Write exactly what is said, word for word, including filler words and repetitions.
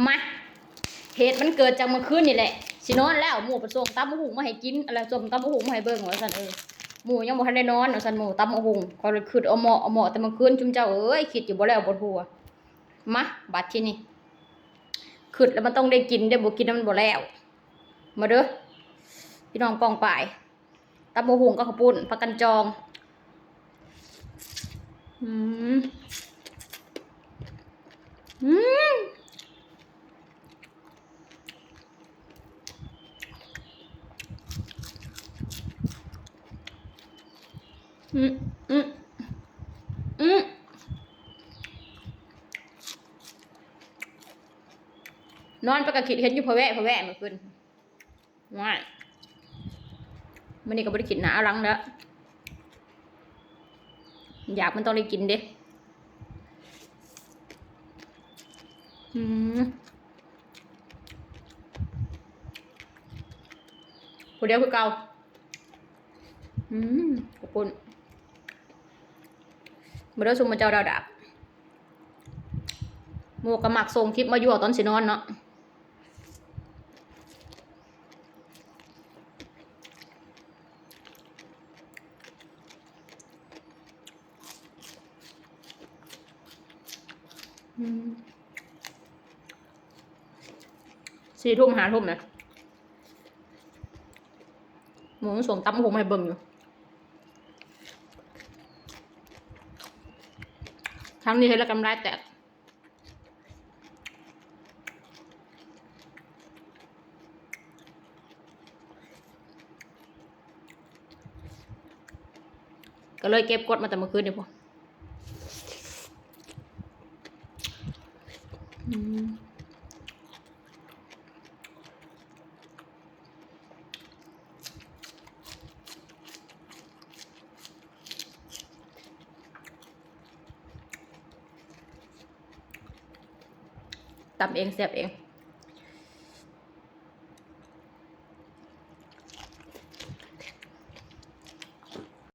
มา เหตุมันเกิดจากเมื่อคืนนี่แหละ สินอนแล้ว หมู่ไปส่งตำบักหุ่งมาให้กิน อะไร ส่งตำบักหุ่งมาให้เบิ่ง ว่าซั่น เออ หมู่ยังบ่ทันได้นอน ว่าซั่น หมู่ตำบักหุ่ง ข้อยเลยคิดเอาเหมาะ เอาเหมาะแต่เมื่อคืน จุมเจ้าเอ้ย คิดอยู่บ่แล้วบ่ทั่ว มา บัดทีนี้ คิดแล้วมันต้องได้กินเด้ บ่กินแล้วมันบ่แล้ว มาเด้อ พี่น้องป้องปาย ตำบักหุ่งกับข้าวปุ้น พากันจอง อืม อืม อืม อืม อืม นอนไปก็คิดเห็นอยู่ พะแวะ พะแวะ เมื่อคืน ว่า มื้อนี้ก็บ่ได้คิดหน้าเอาหลังแล้ว อยากมันต้องได้กินเด้ อืม ผู้เดียวคือเก่า อืม ขอบคุณ มาเด้อ ซุมมาเจ้าดาวดาบ หมู่ก็มักส่งคลิปมายั่วตอนสินอนเนาะ อืม สี่ทุ่ม ห้าทุ่มนะ หมู่ส่งตำบักหุ่งมาให้เบิ่งอยู่ ครั้งนี้เฮ็ดแล้วกำไรแตก ก็เลยเก็บกดมาแต่เมื่อคืนนี่พุ้น อืม ตำเอง แซ่บเอง